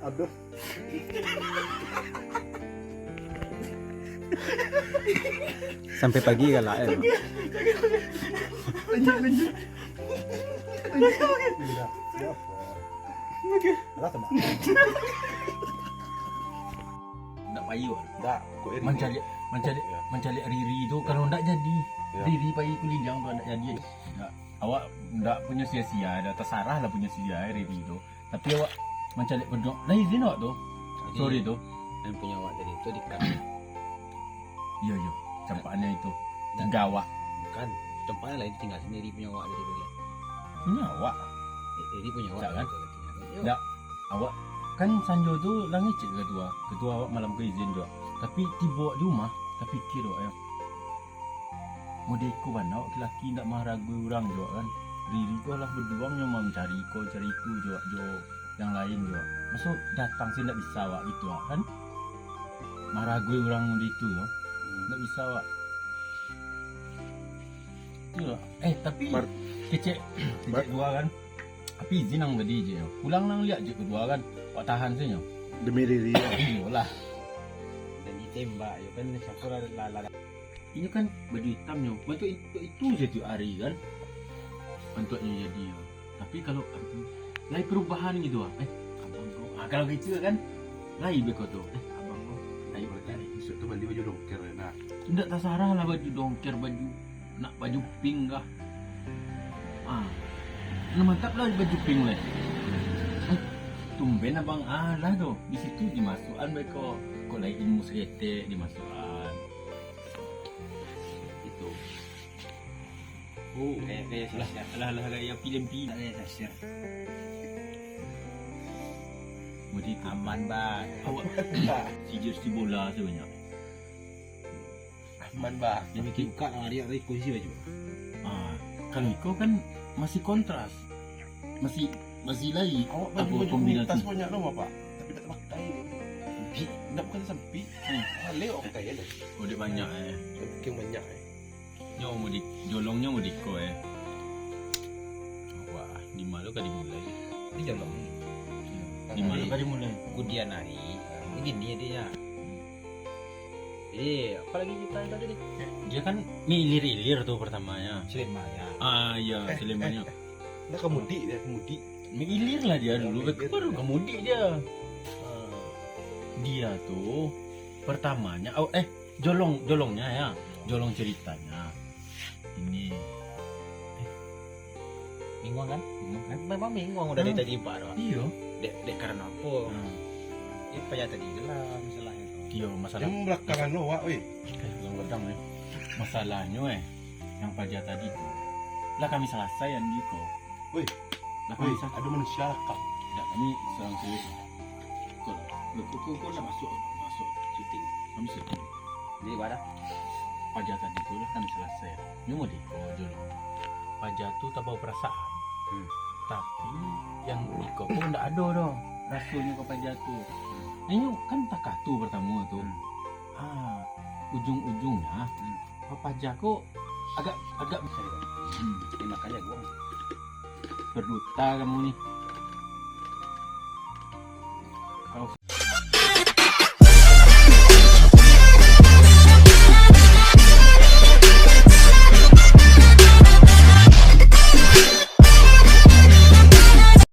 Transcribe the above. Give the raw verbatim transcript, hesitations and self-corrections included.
Aduh. Sampai pagi galak, eh. Lanjut, lanjut. Lanjut. Udah. Ya. Oke. Alah, teman. Ndak payu, ah. Ndak, kok Riri. Mancaliak, mancaliak, Ya. mancaliak Riri tu, kalau ndak jadi. Ya. Riri pai kuliah tu ndak jadi. Ndak. Awak ndak punyo sia-sia, ndak tasarah lah punyo sia, eh, Riri tu. Tapi awak mancaliak paduang. Lah izin awak tu. Jadi, Sorry tu. Nan punyo awak tadi tu di kan. Iyo, iyo. Campaknyo itu. Tingga awak. Bukan. Campaknyo lah itu tingga sandiri punyo awak tadi tu, lah. Punyo awak. Eh, jadi punyo awak Cak, kan? Gitu, gitu. Yo. Ndak. Awak kan sanjo tu lah ngecek ka ketua. Ketua awak malam ko izin juo. Tapi tibo awak di rumah, tapikia awak, yo. Modeko bana awak laki-laki, indak maharagoi urang juo kan. Riri ko lah bajuang nyo mancari ko, cari itu juo, jo yang lain juo. Maso datang se indak bisa awak gitu, ah, kan? Maharagoi urang modeko tu, yo. Indak bisa awak. Itu lah. Eh, tapi Mar-, kecek, kecek Mar-, dua kan. Tapi izin nang tadi je, yo. Pulang nang liak je ketua kan. Awak tahan se nyo. Demi Riri, yo. Iyolah. Dan ditembak, yo kan, siapo lah, lah, lah. Inyo kan baju itam nyo. Bantuak itu, itu je tiok ari kan. Bantuaknyo jadi, yo. Tapi kalau, aduh, lai perubahan gitu, ah. Eh, abang ko. Ah, kalau gitu kan, lai beko tu. Eh, abang ko. Lai Berarti beko. Besok tu bali baju dongker, yo, nah. Indak tasarah lah baju dongker, baju nak baju pink kah. Ah, nah, mantap lah baju pink leh. Eh, tumben abang, ah, lah tu. Di situ dimasukan beko. Kok lai ilmu saketek dimasukan. Itu. Oh, kayak, kayak lah, sasar. Lah, lah, lah, ya, film-film. Kayak sasar. Mudi tu. Aman, Bang. Awak si jersey bola tu banyak. Aman, Bang. Dia bikin buka, nang ariak tadi kunci baju. Ah, kalau iko kan masih kontras. Masih, masih lai. Awak baju, apa, baju kombinasi. Kombinasi banyak tu, Bapak. Tapi tak pakai. Sempit. Ndak, bukan sempit. Hmm. Halai awak pakai, ya, dah. Oh, dia banyak, eh. Dia bikin banyak, eh. Nyo mau di, jolongnyo mau di ko, eh. Wah, di ma lo ka dimulai? Di jolong ni. Di ma lo ka dimulai? Kudian hari, begini dia. Jadi, apa lagi kita yang tadi ni? Dia kan milir-ilir tu pertamanya. Selembanya. Ah, iya, eh, selembanya. Eh, eh. Nah, kemudik dia, kemudik. Milir lah dia dulu, milir baru dia. Kemudik dia. Ah. Dia tu pertamanya, oh, eh, Jolong, jolongnya ya. Jolong ceritanya. Ini. Eh. Bingung kan? Bingung kan? Memang bingung udah dari tadi, Pak, tu. Iyo. Dek, dek karena apa? Hmm. Eh, payah tadi tu lah masalahnya tu. Iyo, masalah. Yang belakangan lo, Wak, weh. Eh, belum kadang, eh. Masalahnyo, eh, yang paja tadi tu, lah kami salasaian di ko. Woi, lah kami woi, sa-, ado manusia lah kau. Tidak, kami serang serius. Kau lah, kau, kau, kau nak masuk, masuk syuting. Kami syuting. Jadi, pada? Paja tadi tu lah kami salasai. Nyo mau di ko jo lo. Paja tu tabao perasaan. Hmm. Tapi, yang di ko pun ndak ado doh rasonyo ka paja tu. Hmm. Nah, inyo kan takatu pertamo tu. Hmm. Ah, ujung-ujungnya, hmm. Papaja ko agak, agak. Hmm. Dia makan jagung. Berduta kamu ni.